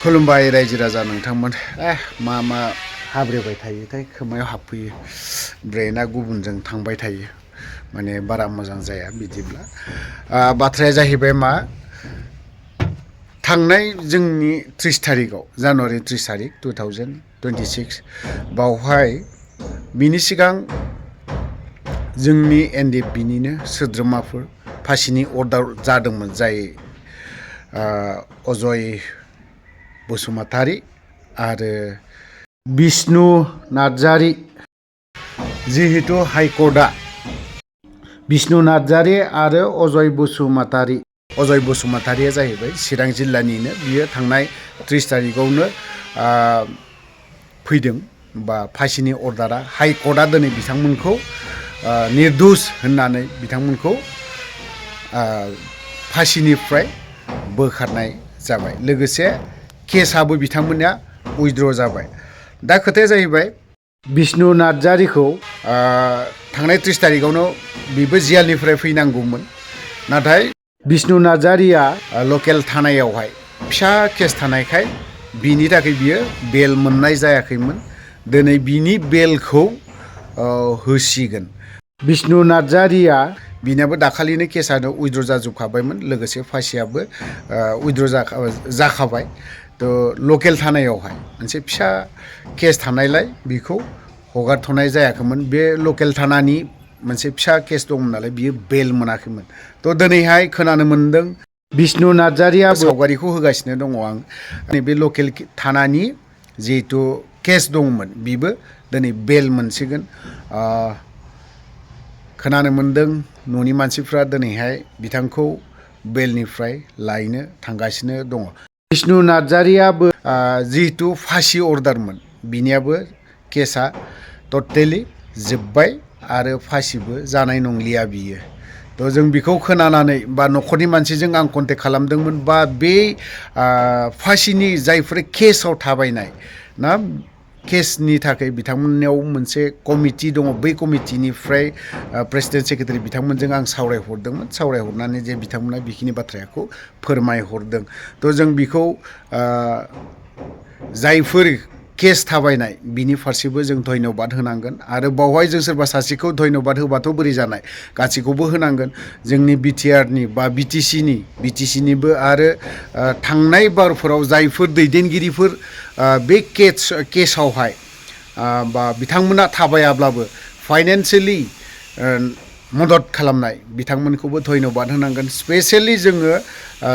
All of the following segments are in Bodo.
खुलुमबाय रायजो राजा नोंथांमोन मा हाब्रेबाय थायोथाय खोमायाव हाबफैयो ब्रेना गुबुनजों थांबाय थायो माने बारा मोजां जाया बिदिब्ला बाथ्राया जाहैबाय मा थांनाय जोंनि 30 तारिखआव जानुवारि 30 तारिख 2026 बावहाय बिनि सिगां जोंनि एनडिएफबिनिनो सोद्रोमाफोर फासिनि अर्डार जादोंमोन जाय अजय बसुमतारी आरो विष्णु नार्जारी जिहेतु हाइकर्टआ विष्णु नार्जारी आरो अजय बसुमतारीया जाहैबाय चिरां जिल्लानिनो बियो थांनाय 30 तारिखआवनो फैदों बा फासिनि अर्डारा हाइकर्टआ दिनै बिथांमोनखौ निर्दोष होननानै बिथांमोनखौ फासिनिफ्राय बोखारनाय जाबाय लोगोसे केसआबो बिथांमोनना उइथड्र जाबाय दा खोथाया जाहैबाय विष्णु नार्जारीखौ थांनाय 30 तारिखआवनो बिबो जियालनिफ्राय फैनांगौमोन नाथाय विष्णु नार्जारीया लकेल थानायावहाय फिसा केस थानायखाय बिनि थाखाय बियो बेल मोननाय जायाखैमोन दिनै बिनि बेलखौ होसिगोन विष्णु नार्जारीया बिनाबो दाखालिनो केसआनो उइथड्र जाजोबखाबायमोन लोगोसे फासियाबो उइथड्र जाखाबाय तो लकेल थानायावहाय मोनसे फिसा केस थानायलाय बिखौ हगारथ'नाय जायाखैमोन बे लकेल थानानि मोनसे फिसा केस दंमोन नालाय बियो बेल मोनाखैमोन तो दिनैहाय खोनानो मोनदों विष्णु नार्जारीया सावगारिखौ होगासिनो दङ आं बे लकेल थानानि जिहेतु केस दंमोन बिबो दिनै बेल मोनसिगोन खोनानो मोनदों न'नि मानसिफ्रा दिनैहाय बिथांखौ बेलनिफ्राय लायनो थांगासिनो दङ विष्णु नार्जारीयाबो जिहेतु फासि अर्डारमोन बिनियाबो केसआ टटेलि जोब्बाय आरो फासिबो जानाय नंलिया बियो तो जों बिखौ खोनानानै बा न'खरनि मानसिजों आं कन्टेक्ट खालामदोंमोन बा बे फासिनि जायफोर केसआव थाबायनाय ना केसनि थाखाय बिथांमोननियाव मोनसे कमिटि दङ बै कमिटिनिफ्राय प्रेसिडेन्ट सेक्रेटारि बिथांमोनजों आं सावरायहरनानै जे बिथांमोना बेखिनि बाथ्राखौ फोरमायहरदों तो जों बिखौ जायफोर केस थाबायनाय बिनि फारसेबो जों धन्यबाद होनांगोन आरो बावहाय जों सोरबा सासेखौ धन्यबाद होबाथ' बोरै जानाय गासैखौबो होनांगोन जोंनि बिटिआरनि बा बिटिसिनिबो आरो थांनाय बारफोराव जायफोर दैदेनगिरिफोर बे केसआवहाय बा बिथांमोना थाबायाब्लाबो फाइनेन्सियेलि मदद खालामनाय बिथांमोनखौबो धन्यबाद होनांगोन स्पेसियेलि जोङो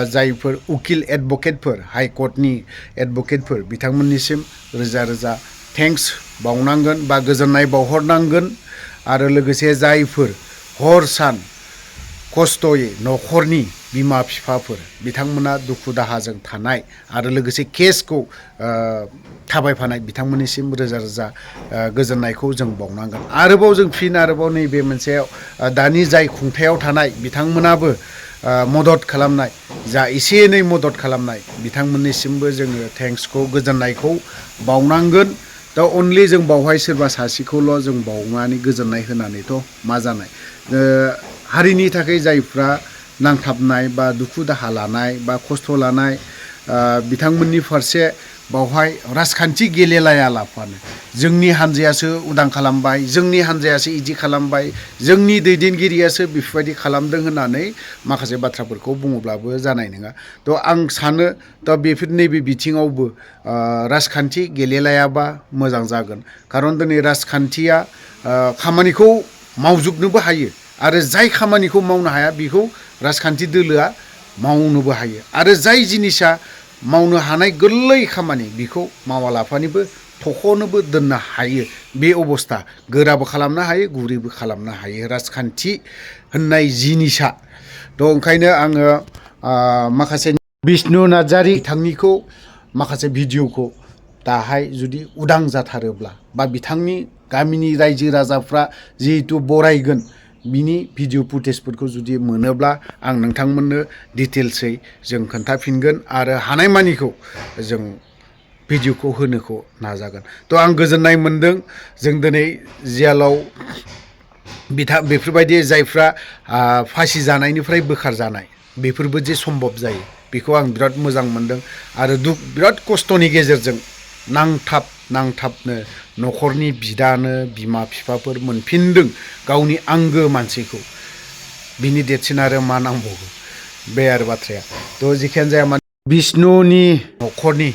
जायफोर उकिल एडभकेटफोर हाइकर्टनि एडभकेटफोर बिथांमोननिसिम रोजा रोजा थेंक्स बावनांगोन बा गोजोननाय बावहरनांगोन आरो लोगोसे जायफोर हर सान खस्थ'यै न'खरनि बिमा बिफाफोर बिथांमोना दुखु दाहाजों थानाय आरो लोगोसे केसखौ थाबायफानाय बिथांमोननिसिम रोजा रोजा गोजोननायखौ जों बावनांगोन आरोबाव जों आरोबाव नैबे मोनसे दानि जाय खुंथायाव थानाय बिथांमोनाबो मदद खालामनाय जा एसे एनै मदद खालामनाय बिथांमोननिसिमबो जोङो थेंक्सखौ गोजोननायखौ बावनांगोन दा अनलि जों बावहाय सोरबा सासेखौल' जों बावनानै गोजोननाय होनानैथ' मा जानाय हारिनि थाखाय जायफ्रा नांथाबनाय बा दुखु दाहा लानाय बा खस्थ' लानाय बिथांमोननि फारसे बावहाय राजखान्थि गेलेलायालाफानो जोंनि हानजायासो उदां खालामबाय जोंनि हानजायासो इदि खालामबाय जोंनि दैदेनगिरियासो बेफोरबायदि खालामदों होननानै माखासे बाथ्राफोरखौ बुङोब्लाबो जानाय नङा थ' आं सानो दा बेफोर नैबे बिथिङावबो राजखान्थि गेलेलायाबा मोजां जागोन खारन दिनै राजखान्थिया खामानिखौ मावजोबनोबो हायो आरो जाय खामानिखौ मावनो हाया बेखौ राजखान्थि दोलोआ मावनोबो हायो आरो जाय जिनिसा मावनो हानाय गोरलै खामानि बेखौ मावालाफानोबो थख'नोबो दोननो हायो बे अबस्था गोराबो खालामनो हायो गुरैबो खालामनो हायो राजखान्थि होननाय जिनिसा थ' ओंखायनो आङो माखासे विष्णु नार्जारी बिथांनिखौ माखासे भिडिअखौ दाहाय जुदि उदां जाथारोब्ला बा बिथांनि गामिनि रायजो राजाफ्रा जिहेतु बरायगोन बिनि भिडिअ फुटेजफोरखौ जुदि मोनोब्ला आं नोंथांमोननो डिटेल्सै जों खोन्थाफिनगोन आरो हानायमानिखौ जों भिडिअखौ होनोखौ नाजागोन थ' आं गोजोननाय मोनदों जों दिनै जियालाव बेफोरबायदि जायफ्रा फासि जानायनिफ्राय बोखार जानाय बेफोरबो जे सम्भब जायो बेखौ आं बिराद मोजां मोनदों आरो बिराद खस्थ'नि गेजेरजों नांथाबनो न'खरनि बिदानो बिमा बिफाफोर मोनफिनदों गावनि आंगो मानसिखौ बिनि देरसिन आरो मा नांबावगौ बे आरो बाथ्राया थ' जिखियानो जाया माने बिष्णुनि न'खरनि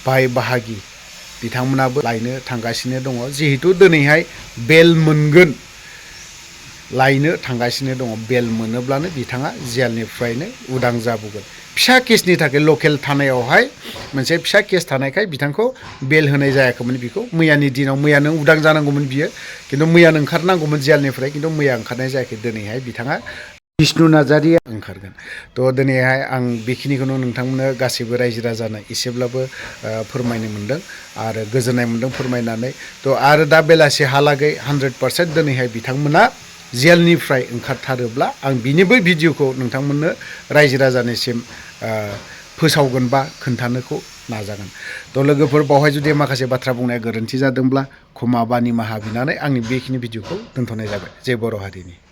बाय बाहागि बिथांमोनाबो लायनो थांगासिनो दङ जिहेतु दिनैहाय बेल मोनगोन लायनो थांगासिनो दङ बेल मोनोब्लानो बिथाङा जेलनिफ्रायनो उदां जाबोगोन फिसा केसनि थाखाय लकेल थानायावहाय मोनसे फिसा केस थानायखाय बिथांखौ बेल होनाय जायाखैमोन बिखौ मैयानि दिनाव मैयानो उदां जानांगौमोन बियो खिन्थु मैयानो ओंखारनांगौमोन जेलनिफ्राय खिन्थु मैया ओंखारनाय जायाखै दिनैहाय बिथाङा बिष्णु नार्जारिया ओंखारगोन थ' दिनैहाय आं बेखिनिखौनो नोंथांमोननो गासैबो रायजो राजानो एसेब्लाबो फोरमायनो मोनदों आरो गोजोननाय मोनदों फोरमायनानै थ' आरो दा बेलासिहालागै 100% दिनैहाय बिथांमोना जेलनिफ्राय ओंखारथारोब्ला आं बिनिबो भिडिअखौ नोंथांमोननो रायजो राजानिसिम फोसावगोन बा खोन्थानोखौ नाजागोन थ' लोगोफोर बावहाय जुदि माखासे बाथ्रा बुंनाया गोरोन्थि जादोंब्ला क्षमा बा निमाहा बिनानै आंनि बेखिनि भिडिअखौ दोनथ'नाय जाबाय जय बर' हारिनि